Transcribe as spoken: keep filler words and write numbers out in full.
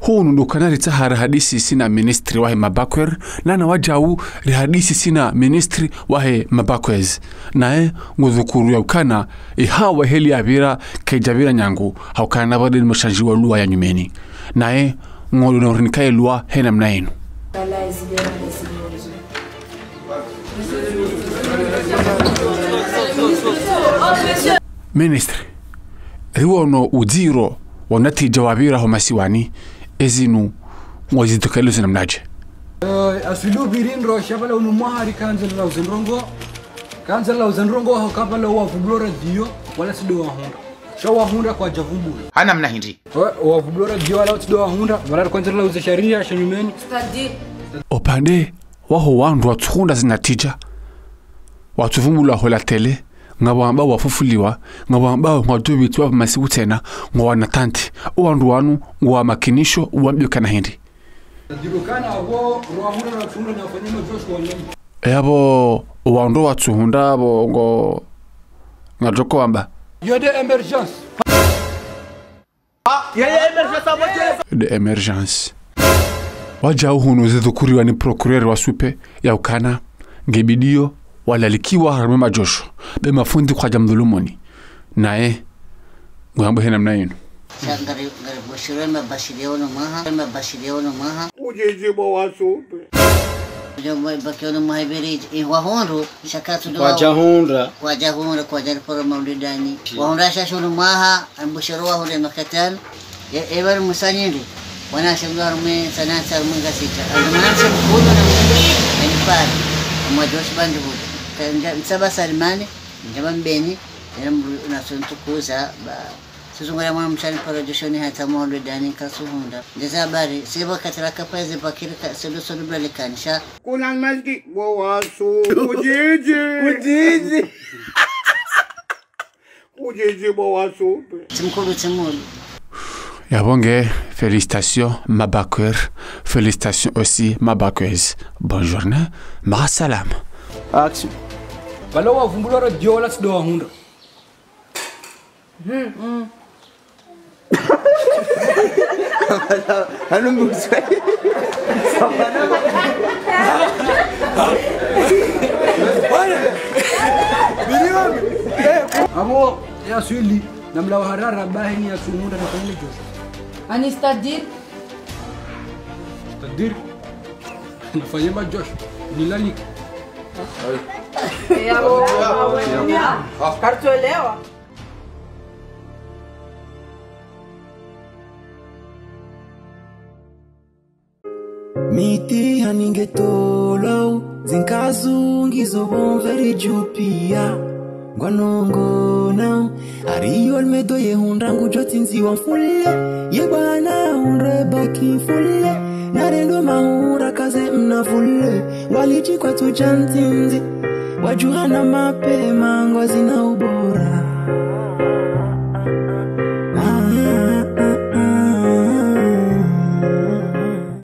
Hunu ndo ukana ritsaha rihadisi sina ministri wahe Mabaquers, na na wajau rihadisi sina ministri wahe Mabaqueuses. Naye ngudhukuru ya ukana ihawa heli yapvira kaidjapvira nyangu, ha ukana pvwade ni mshandzi wa lugha ya nyumeni. Naye ngodo na urinikaye lugha he namna inu. Ministri, riwono udziro wa natija wapvira ho masiwani, ezinu ngozitokeleze namnadje? Eh, aswilu pviri ndro sha pvala unu mwaha rikandza la uza ndrongo. Kandza la uza ndrongo ha ukaya pvala wavumbulwa radio, wala tsi ndo wahundra. Sha wahundra kwadjavumbulwa. Ha namna hindri? Wa-, wavumbulwa radio wala tsi ndo wahundra, wala kandza la uza sharia sha nyumeni. Upande waho wandru watsuhundra zinatija, watsuvumbulwa ho la télé, ngapvo wambao wafufuliwa, ngapvo wambao ngwadjo pvitsiwa masiku tsena, ngwana tanti. O wandru wanu, ngwa makinisho, wambio kana hindri. Yapvo, o wandru watsuhundra, pvo ngo, ngadjoko wamba. Yo de émergence. De émergence. Wajau hunu zidhukuriwa ni procureur wa supe ya ukana, ngebidio, walalikiwa harumwa madjosho, be mafundi kwadjamdhulumuni. Naye, ngwambo he namna inu. Sha ngari, ngari bushirwa mabashiri ya unu mwaha, mabashiri ya unu mwaha. Udjidji bo wa supe. Ndio mwe baki unu mwaha ibiriji, i wahundru, sha katsu ndo. Kwadjahundra. Kwadjahundra, kwadjaripvoro maulidani. Wahundra sha sha unu mwaha, ambushiro wahundra makatano. E, e bari musanyindi, wanashe mdru harumwa sanatsi harumwa ngasita. Ando mwanamshe mkulu na mkulu, yani pari. Mwadjoshi bandji hudu. Kanja, msaba salimani, njaba mbeni, yana mdru, unasuntukuza, ba, Suzungu la mwana mshe ni paro djoshoni hata mwondo dani kasuhundra. Ndeza habari, sebo katira kapvwa ze bakiri ka, sodo sodo blalikanisha. Kuna maski, bo wa supe. Udjidji. Udjidji. Udjidji bo wa supe. Tsimkulu, tsimulu. Yapvo nge, félicitations, Mabaqueurs. Félicitations aussi, Mabaqueuses. Bonne journée, ma salam. Action. Pvala wavumbulwa radio wala tsi ndo wahundra. Hanu mbuzi. Apvo, ya swili, namlawa harara, bahi ni ya sumunda na fanyile djosho. Ani c'est-à-dire? C'est-à-dire? Nafanye madjosho, nilalike. Eh, apvo, apvo, apvo, kartsoelewa. Mitihani ngetolwao, zinkazu ngizo pvo mveri dju piya. Ngwanongona, ariyo lmedo ye hundra ngudjo tsindziwa mfule. Ye bwana hundre baki mfule. Narendo mahura kaze mna mfule. Walidji kwatsu dja ntsindzi. Wadjuhana mapema ngwazina ubora.